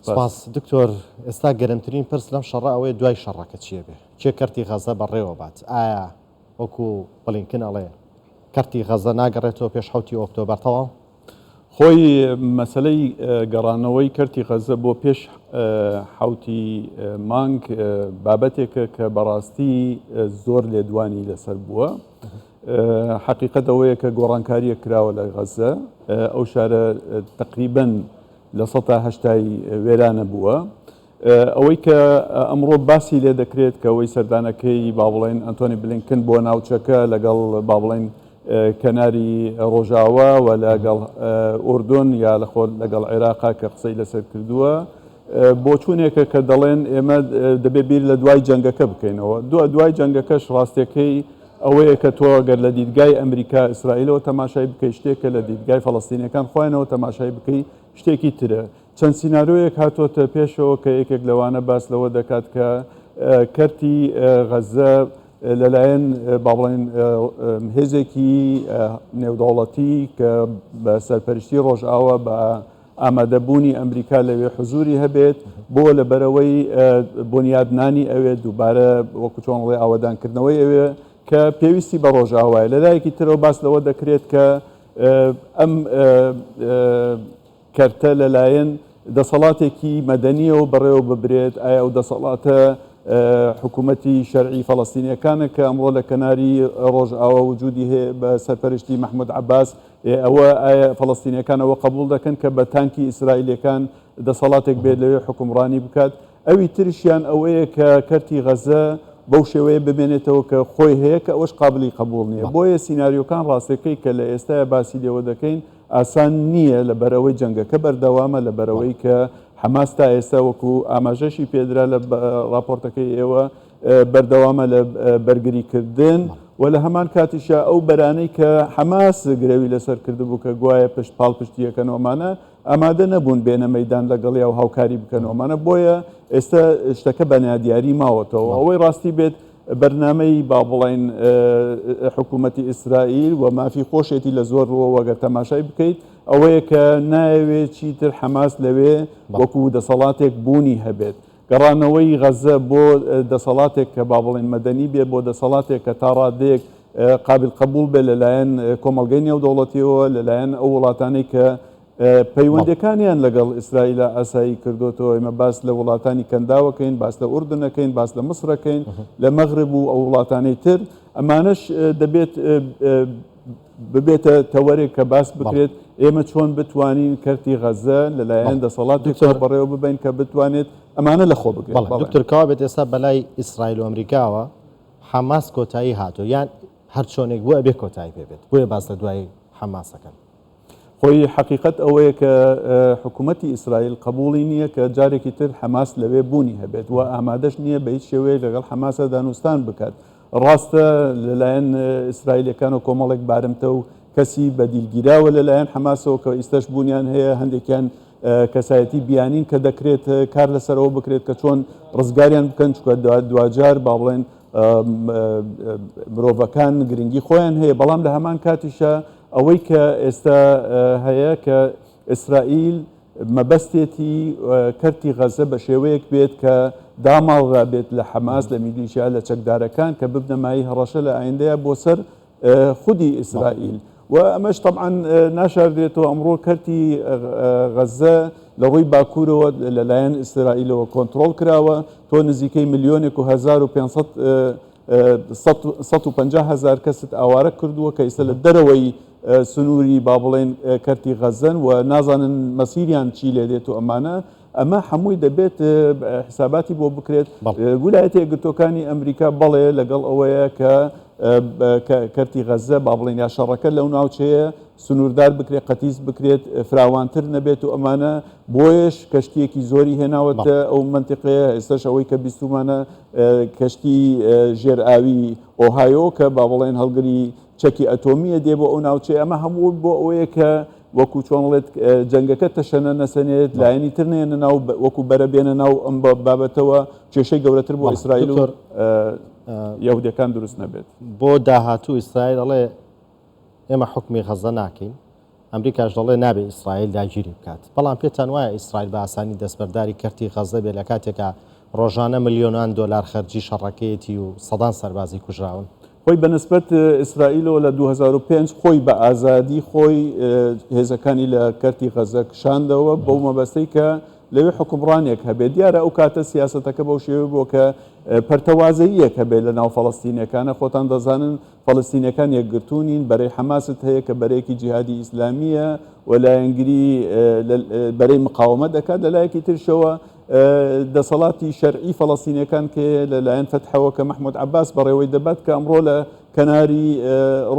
سپاس دکتۆر، ئێستا گەرمترین پرس لەم شەڕە ئەوەیە دوای شەڕەکە چیە بێ؟ کێ کەرتی غەزە بەڕێوە بات؟ ئایا وەکو بلینکن ئەڵێ کەرتی غەزە ناگەڕێتەوە پێش حەوتی ئۆکتۆبەر تەواو؟ خۆی مەسەلەی گەڕانەوەی کەرتی غەزە بۆ پێش حەوتی مانگ بابەتێکە کە بەڕاستی زۆر لێدوانی لەسەر بووە. حەقیقەت ئەوەیە کە گۆڕانکارییەک کراوە لە غەزە، ئەو شارە تەقریبەن 80% وێرانە بووە. ئەوەی کە ئەمڕۆ باسی لێ دەکرێت کە ئەوەی سەردانەکەی با بڵێن ئەنتۆنی بلینکن بۆ ناوچەکە لەگەڵ با بڵێن کەناری ڕۆژاوا و لەگەڵ ئوردن یا لەخۆ لەگەڵ عێراقا کە قسەی لەسەر کردووە بۆچوونێکە کە دەڵێن ئێمە دەبێ بیر لە دوای جەنگەکە بکەینەوە. دوای جەنگەکەش ڕاستیەکەی ئەوەیە کە تۆ گەر لە دیدگای ئەمریکا ئیسرائیلەوە تەماشای بکەی شتێکە، لە دیدگای فەڵەستینیەکان خۆیانەوە تەماشای بکەی شتێکی ترە. چەند سینارۆیەک هاتۆتە پێشەوە کە یەکێک لەوانە باس لەوە دەکات کە کەرتی غەزە لەلایەن با بڵێن هێزێکی نێودەوڵەتی کە بە سەرپەرشتی ڕۆژئاوا بە ئامادەبوونی ئەمریکا لەوێ حزوری هەبێت بۆ لەبەرەوەی بنیادنانی ئەوێ دووبارە وەکو چۆن ڵێ ئاوەدانکردنەوەی ئەوێ کە پێویستی بە ڕۆژئاوایە. لەلایەکی ترەوە باس لەوە دەکرێت کە ئەم کەرتە لەلایەن دەسەڵاتێکی مەدەنیەوە بەڕێوە ببرێت، ئایا ئەو دەسەڵاتە حکوومەتی شەرعی فەڵەستینیەکانە کە ئەمڕۆ لە کەناری ڕۆژئاوا وجودی هەیە بە سەرپەرشتی مەحمود عەباس، ئەوە ئایا فەڵەستینیەکان ئەوە قبوڵ دەکەن کە بە تانکی ئیسرائیلیەکان دەسەڵاتێک بێت لەوێ حوکمڕانی بکات؟ ئەوی ترشیان ئەوەیە کە کەرتی غەزە بەو شێوەیە بمێنێتەوە کە خۆی هەیە کە ئەوەش قابلی قبوڵ نییە. بۆیە سیناریۆکان ڕاستەکەی کە لە ئێستایا باسی لێوە دەکەین ئاسان نییە لەبەرئەوەی جەنگەکە بەردەوامە، لەبەرئەوەی کە حەماس تا ئێستا وەکو ئاماژەشی پێدرا لە ڕاپۆرتەکەی ئێوە بەردەوامە لە بەرگریکردن و لە هەمان کاتیشا ئەو بەرانەی کە حەماس گرەوی لەسەر کردبوو کە گوایە پشت پاڵپشتییەکەن و ئەمانە ئامادە نەبوون بێنە مەیدان لەگەڵیا و هاوکاری بکەن و ئەمانە، بۆیە ئێستا شتەکە بە نادیاری ماوەتەوە. ئەوەی ڕاستی بێت بەرنامەی با بڵێین حکوومەتی ئیسرائیل و مافی خۆشێتی لە زۆر ڕووەوە گەر تەماشای بکەیت ئەوەیە کە نایەوێت چیتر حەماس لەوێ وەکوو دەسەڵاتێک بوونی هەبێت. گەڕانەوەی غەززە بۆ دەسەڵاتێک کە با بڵێین مەدەنی بێت، بۆ دەسەڵاتێک کە تا ڕادەیەک قابیل قەبووڵ بێت لەلایەن کۆمەڵگەی نێودەوڵەتییەوە، لەلایەن ئەو وڵاتانەی کە پەیوەندییەکانیان لەگەڵ ئیسرائیلا ئاسایی کردۆتەوە، ئێمە باس لە وڵاتانی کەنداو ئەکەین، باس لە ئوردن ئەکەین، باس لە میسر ئەکەین، لە مەغرب و ئەو وڵاتانەی تر، ئەمانەش دەبێت ببێتە تەوەرێک کە باس بکرێت ئێمە چۆن بتوانین کەرتی غەزە لەلایەن دەسەڵاتێکەوە بەڕێوە ببەین کە بتوانێت ئەمانە لەخۆ بگرێت. دکتۆر کەوا بێت ئێستا بەلای ئیسرائیل و ئەمریکاوە حەماس کۆتایی هاتووە یان هەرچۆنێک بوو ئەبێ کۆتایی پێ بێت بۆیە باس لە دوای حەماس ئەکەن. خۆی حەقیقەت ئەوەیە کە حکوومەتی ئیسرائیل قبوڵی نییە کە جارێکی تر حەماس لەوێ بوونی هەبێت و ئامادەش نییە بە هیچ شێوەیەک لەگەڵ حەماسە دانوستان بکات. ڕاستە لەلایەن ئیسرائیلەکانەوە کۆمەڵێک بارمتە و کەسی بەدیلگیراوە لەلایەن حەماسەوە کە ئیستەش بوونیان هەیە، هەندێکیان کەسایەتی بیانین کە دەکرێت کار لەسەرەوە بکرێت کە چۆن ڕزگاریان بکەن، چونکە دواجار با بڵێن مرۆڤەکان گرنگی خۆیان هەیە، بەڵام لە هەمان کاتیشا ئەوەی کە ئێستا هەیە کە ئیسرائیل مەبەستێتی کەرتی غەزە بە شێوەیەک بێت کە داماڵرابێت لە حەماس، لە میلیشیا، لە چەکدارەکان کە ببنە مایەی هەڕەشە لە ئایندەیا بۆ سەر خودی ئیسرائیل و ئەمەش تەبعەن ناشاردرێتەوە ئەمڕۆ کەرتی غەزە لە ڕووی باکوورەوە لەلایەن ئیسرائیلەوە کۆنترۆڵ کراوە، تۆ نزیکەی ملیۆنێک و 1500 150,000 کەست ئاوارە کردووە کە ئیستا لە دەرەوەی سنووری با بڵێن کەرتی غەزەن و نازانن مەسیریان چی لێ دێت و ئەمانە ئەمە هەمووی دەبێت حساباتی بۆ بکرێت. ویلایەتە یەکگرتووەکانی ئەمریکا بەڵێ لەگەڵ ئەوەیە کە کەرتی غەزە با بڵێن یا شەڕەکە لەو ناوچەیە سنووردار بکرێت، قەتیس بکرێت، فراوانتر نەبێت و ئەمانە، بۆیەش کەشتییەکی زۆری هێناوەتە ئەو مەنتیقەیە، ئێستاش ئەوەی کە بیستوومانە کەشتی ژێر ئاوی ئۆهایۆ کە با بڵێن هەڵگری چەکی ئەتۆمییە دێ بۆ ئەو ناوچەیە، ئەمە هەموو بۆ ئەوەیە کە وەکو چۆن ڵێت جەنگەکە تەشەنە نەسەنێت، لایەنی تر نەیەنە ناو وەکو بەرە بێنە ناو ئەم بابەتەوە، کێشەی گەورەتر بۆ ئیسرائیل و یەهودیەکان دروست نەبێت. بۆ داهاتوو ئیسرائیل ئەڵێ ئێمە حوکمی غەزە ناکەین. ئەمریکاش دەڵێ نابێ ئیسرائیل داگیری بکات. بەڵام پێتان وایە ئیسرائیل بە ئاسانی دەستبەرداری کەرتی غەززە بێ لە کاتێکا ڕۆژانە ملیۆنان دۆلار خەرجی شەڕەکەیەتی و سەدان سەربازی کوژراون؟ خۆی بە نسبەت ئیسرائیلەوە لە 2005 خۆی بە ئازادی خۆی هێزەکانی لە کەرتی غەزە کشاندەوە بەو مەبەستەی کە لەوێ حوکمڕانێک هەبێت. دیارە ئەو کاتە سیاسەتەکە بەو شێوەیە بووە کە پەرتەوازەییەک هەبێت لە ناو فەڵەستینیەکانە. خۆتان دەزانن فەڵەستینیەکان یەکگرتوو نین، بەرەی حەماست هەیە کە بەرەیەکی جیهادی ئیسلامییە و لایەنگری بەرەی مقاوەمە دەکات، لە لایەکی ترشەوە دەسەڵاتی شەرعی فەڵەستینیەکان کە لە لایەن فەتحەوە کە مەحمود عەباس بەڕێوەی دەبات کە ئەمڕۆ لە کەناری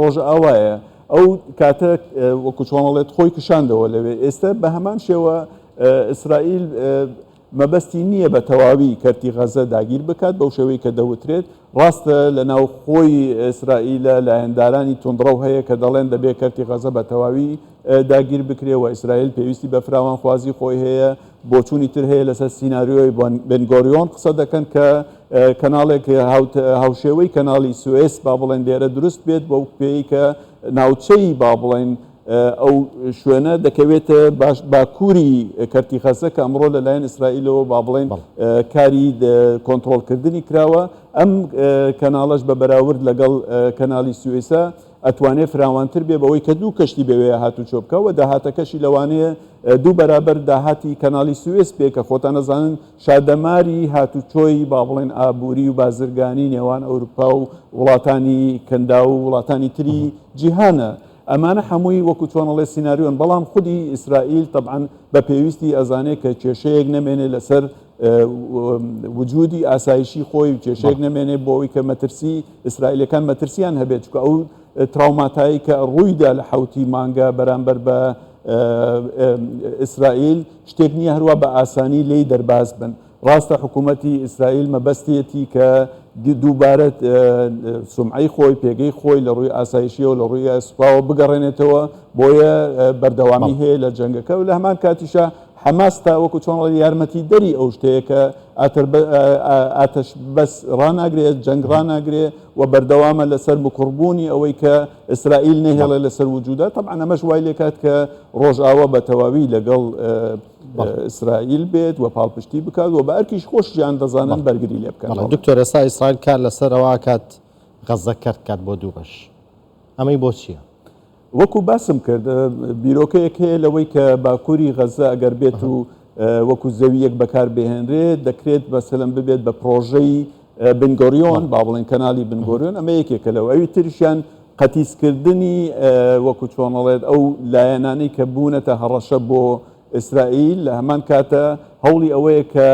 ڕۆژئاوایە. ئەو کاتە وەکو چۆن ئەڵێت خۆی کشاندەوە لەوێ. ئێستا بە هەمان شێوە ئیسرائیل مەبەستی نییە بە تەواوی کەرتی غەزە داگیر بکات بەو شێوەی کە دەوترێت. ڕاستە لە ناو خۆی ئیسرائیلە لایەندارانی توندڕەو هەیە کە دەڵێن دەبێت کەرتی غەزە بە تەواوی داگیر بکرێت و ئیسرائیل پێویستی بە فراوانخوازی خۆی هەیە. بۆچوونی تر هەیە لەسەر سیناریۆی بن گۆریۆن قسە دەکەن کە کەناڵێک هاوشێوەی کەناڵی سوئێس با بڵێن لێرە دروست بێت بەو پێی کە ناوچەی با بڵێن ئەو شوێنە دەکەوێتە باکووری کەرتی غەزە کە ئەمڕۆ لەلایەن ئیسرائیلەوە با بڵێین کاری کۆنتڕۆڵکردنی کراوە. ئەم کەناڵەش بە بەراورد لەگەڵ کەناڵی سوئیسە ئەتوانێت فراوانتر بێ بەوەی کە دوو کەشتی بەوێ هاتوچۆ بکە و داهاتەکەشی لەوانەیە دوو بەرابەر داهاتی کەناڵی سوئیس بێ کە خۆتان ئەزانن شادەماری هاتوچۆی با بڵێن ئابووری و بازرگانی نێوان ئەوروپا و وڵاتانی کەنداو و وڵاتانی تری جیهانە. ئەمانە هەمووی وەکو چۆن ئەڵێ سیناریۆن، بەڵام خودی ئیسرائیل تەبعەن بە پێویستی ئەزانێ کە کێشەیەک نەمێنێ لەسەر وجودی ئاسایشی خۆی و کێشەیەک نەمێنێ بۆ ئەوەی کە مەترسی ئیسرائیلەکان مەترسیان هەبێت، چونکە ئەو تراوماتایی کە ڕوویدا لە حەوتی مانگە بەرامبەر بە ئیسرائیل شتێک نییە هەروا بە ئاسانی لێی دەرباز بن. ڕاستە حکوومەتی ئیسرائیل مەبەستیەتی کە دووبارە سومعەی خۆی، پێگەی خۆی لە ڕووی ئاسایشیەوە، لە ڕووی سوپاوە بگەڕێنێتەوە، بۆیە بەردەوامی هەیە لە جەنگەکە و لە هەمان کاتیشا حەماس تا وەکو چۆن ئەڵێ یارمەتیدەری ئەو شتەیە کە ئاتەش بەس ڕاناگرێت، جەنگ ڕاناگرێ و بەردەوامە لەسەر مکوڕبوونی ئەوەی کە ئیسرائیل نەهێڵێ لەسەر وجوودە. تەبعەن ئەمەش وای لێکات کە ڕۆژئاوا بە تەواوی لەگەڵ ئیسرائیل بێت و پاڵپشتی بکات و بە ئەرکیش خۆشیان دەزانن بەرگری لێ بکەن. بەڵێ دکتۆر ئێستا ئیسرائیل کار لەسەر ئەوە ئەکات غەززە کەرت کات بۆ دوو بەش ئەمەی بۆ چییە؟ وەکو باسم کرد بیرۆکەیەک هەیە لەوەی کە باکووری غەززە ئەگەر بێت و وەکو زەوییەک بەکار بهێنرێت دەکرێت مەسەلەن ببێت بە پرۆژەی بنگۆریۆن با بڵێن کەنالی بنگۆریۆن ئەمە یەکێکە لەو ئەوی تریشیان قەتیسکردنی وەکو چۆن ئەڵێت ئەو لایەنانەی کە بوونەتە هەڕەشە بۆ ئیسرائیل لە هەمان کاتە هەوڵی ئەوەیە کە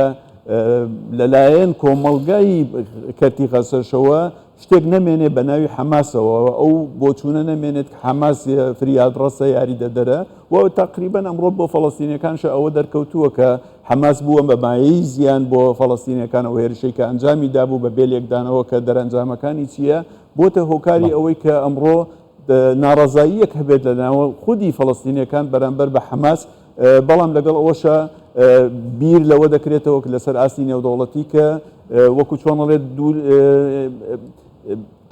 لەلایەن کۆمەڵگای کەرتی غەزەشەوە شتێک نەمێنێ بە ناوی حەماسەوە ئەو بۆچوونە نەمێنێت کە حەماس فریادڕەسە یاریدەدەرە و تەقریبەن ئەمڕۆ بۆ فەڵەستینیەکانشە ئەوە دەرکەوتووە کە حەماس بووە بە مایەی زیان بۆ فەڵەستینیەکان ئەو هێرشەی کە ئەنجامی دابوو بە بێ لێکدانەوە کە دەرەنجامەکانی چییە بۆتە هۆکاری ئەوەی کە ئەمڕۆ ناڕەزاییەک هەبێت لە ناو خودی فەڵەستینیەکان بەرامبەر بە حەماس، بەڵام لەگەڵ ئەوەشا بیر لەوە دەکرێتەوە لەسەر ئاستی نێودەوڵەتی کە وەکو چۆن ئەڵێت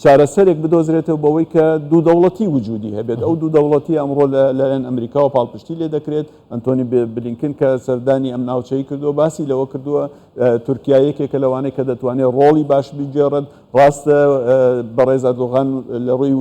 چارەسەرێک بدۆزرێتەوە بەوەی کە دوو دەوڵەتی وجودی هەبێت. ئەو دوو دەوڵەتی ئەمڕۆ لەلایەن ئەمریکاوە پاڵپشتی لێ دەکرێت. ئەنتۆنی بلینکن کە سەردانی ئەم ناوچەی کردووە باسی لەوە کردووە تورکیا یەکێکە لەوانەی کە دەتوانێت ڕۆڵی باش بگێڕێت. ڕاستە بەڕێز ئەردۆغان لە ڕووی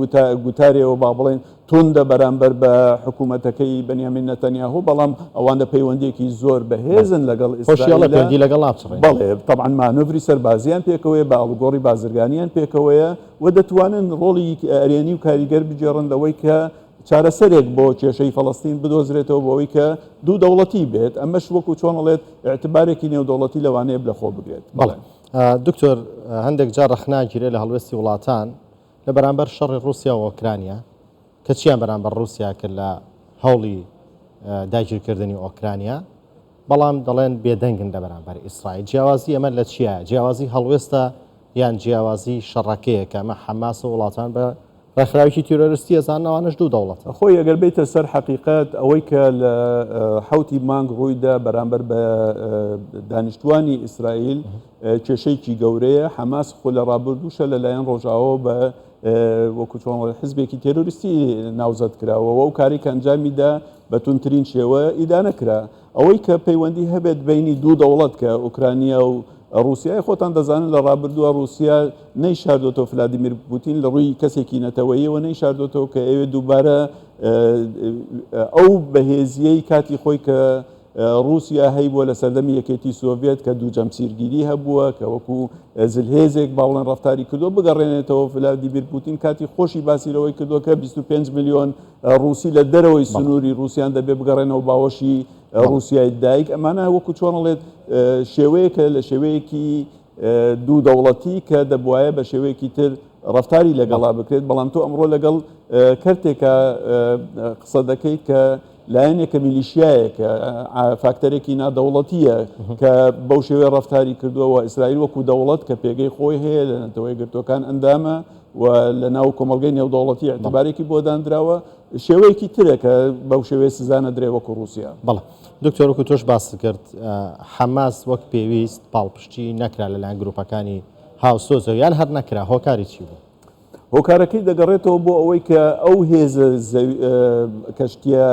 گوتارێەوە با بڵێن توندە بەرامبەر بە حکوومەتەکەی بنیامین نەتەنیاهۆ، بەڵام ئەوان لە پەیوەندیەکی زۆر بەهێزن لەگەڵ ئیسرائیل. پەیوەندی لەگەڵ ناپچڕێن. بەڵێ تەبعەن مانۆڤری سەربازیان پێکەوەیە، بە ئاڵوگۆڕی بازرگانیان پێکەوەیە و دەتوانن ڕۆڵی ئەرێنی و کاریگەر بگێڕن لەوەی کە چارەسەرێک بۆ کێشەی فەڵەستین بدۆزرێتەوە بۆ ئەوەی کە دوو دەوڵەتی بێت، ئەمەش وەکو چۆن ئەڵێت ئیعتبارێکی نێودەوڵەتی لەوانەیە لەخۆ بگرێت. بەڵێ دکتۆر، هەندێک جار ڕەخنە ئەگیرێ لە هەڵوێستی وڵاتان لە بەرامبەر شەڕی ڕووسیا و ئۆکرانیا، کە چیان بەرامبەر ڕووسیا کرد لە هەوڵی داگیرکردنی ئۆکرانیا، بەڵام دەڵێن بێدەنگن لە بەرامبەر ئیسرائیل. جیاوازی ئەمە لە چیایە؟ جیاوازی هەڵوێستە یان جیاوازی شەڕەکەیە کە ئەمە حەماس و وڵاتان بە ڕێکخراوێکی تیرۆرستی ئەزانن ئەوانەش دوو دەوڵەتن. خۆی ئەگەر بێیتە سەر حەقیقەت ئەوەی کە لە حەوتی مانگ ڕوویدا بەرامبەر بە دانیشتوانی ئیسرائیل کێشەیەکی گەورەیە. حەماس خۆ لە ڕابردووشە لەلایەن ڕۆژئاواوە بە وەکو چۆن حزبێکی تێرۆریستی ناوزەد کراوە و ئەو کاری کە ئەنجامی دا بە توندترین شێوە ئیدانە کرا. ئەوەی کە پەیوەندی هەبێت بەینی دوو دەوڵەت کە ئۆکرانیا و ڕووسیای خۆتان دەزانن لە ڕابردووە ڕووسیا نەیشاردۆتەوە فلادیمیر پوتین لە ڕووی کەسێکی نەتەوەیەوە نەیشاردۆتەوە کە ئەوێ دووبارە ئەو بەهێزیەی کاتی خۆی کە ڕووسیا هەیبووە لە سەردەمی یەکێتی سۆڤێت کە دوو جەمسیرگیری هەبووە کە وەکو زلهێزێک با بڵێن ڕەفتاری کردووە بگەڕێنێتەوە. فلادیمیر پوتین کاتی خۆشی باسی لەوەی کردووە کە 25 ملیۆن ڕووسی لە دەرەوەی سنووری ڕووسیان دەبێ بگەڕێنەوە باوەشی ڕووسیای دایک. ئەمانە وەکو چۆن ئەڵێت شێوەیەکە لە شێوەیەکی دوو دەوڵەتی کە دەبوایە بە شێوەیەکی تر ڕەفتاری لەگەڵا بکرێت، بەڵام تۆ ئەمڕۆ لەگەڵ کەرتێکە قسە دەکەیت کە لایەنێکە میلیشیایەکە، فاکتەرێکی نادەوڵەتییە کە بەو شێوەیە ڕەفتاری کردووە و ئیسرائیل وەکو دەوڵەت کە پێگەی خۆی هەیە لە نەتەوە یەکگرتووەکان ئەندامە و لە ناو کۆمەڵگەی نێودەوڵەتی ئیعتیبارێکی بۆ داندراوە، شێوەیەکی ترە کە بەو شێوەیە سزا نەدرێ وەکو ڕووسیا. بەڵێ دکتۆر وەکو تۆش باست کرد حەماس وەک پێویست پاڵپشتی نەکرا لەلایەن گروپەکانی هاوسۆزەوە یان هەر نەکرا هۆکاری چی بوو؟ هۆکارەکەی دەگەڕێتەوە بۆ ئەوەی کە ئەو هێزە کەشتیە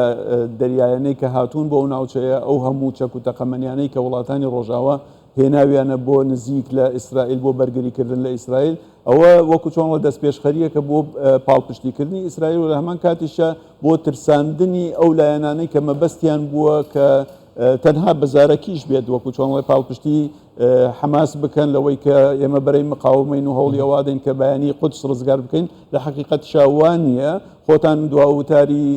دەریایانەی کە هاتوون بۆ ئەو ناوچەیە، ئەو هەموو چەک و تەقەمەنیانەی کە وڵاتانی ڕۆژاوا هێناویانە بۆ نزیک لە ئیسرائیل بۆ بەرگریکردن لە ئیسرائیل، ئەوە وەکو چۆن دەستپێشخەرییەکە بۆ پاڵپشتیکردنی ئیسرائیل و لە هەمان کاتیشا بۆ ترساندنی ئەو لایەنانەی کە مەبەستیان بووە کە تەنها بە زارەکیش بێت وەکو چۆن پاڵپشتی حەماس بکەن لەوەی کە ئێمە بەرەی مقاومەین و هەوڵی ئەوە دەین کە بەیانی قودس ڕزگار بکەین، لە حەقیقەتشا وا نییە. خۆتان دوا وتاری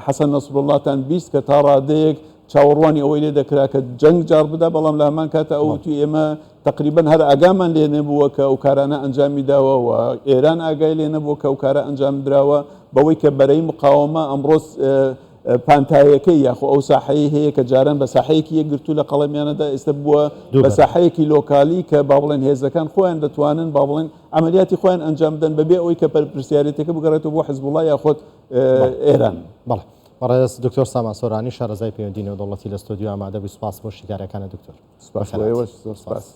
حەسەن نەسروڵڵاتان 20 کە تا ڕادەیەک چاوەڕوانی ئەوەی لێ دەکرا کە جەنگ جاڕ بدا، بەڵام لە هەمان کاتە ئەو وتی ئێمە تقریبا هەر ئاگامان لێ نەبووە کە ئەو کارانە ئەنجامی داوە و ئێران ئاگای لێ نەبووە کە ئەو کارە ئەنجام دراوە، بەوەی کە بەرەی مقاومە ئەمڕۆ پانتایەکەی یاخۆ ئەو ساحەیەی هەیە کە جاران بە ساحەیەکی یەکگرتوو لە قەڵەمیانەدا ئێستا بووە بە ساحەیەکی لۆکالی کە با بڵێن هێزەکان خۆیان دەتوانن با بڵێن عەمەلیاتی خۆیان ئەنجام بدەن بەبێ ئەوەی کە پەرپرسیارێتەکە بگەڕێتەوە بۆ حزبوڵا یاخود ئێران. بەڵێ بەڕێز دکتۆر سامان سۆرانی شارەزای پەیوەندی نێودەوڵەتی لە ستۆدیۆ ئامادە بووی، سوپاس بۆ شیکاریەکانت دکتۆر. سوپاس بۆ ئێوەش، زۆر سوپاس.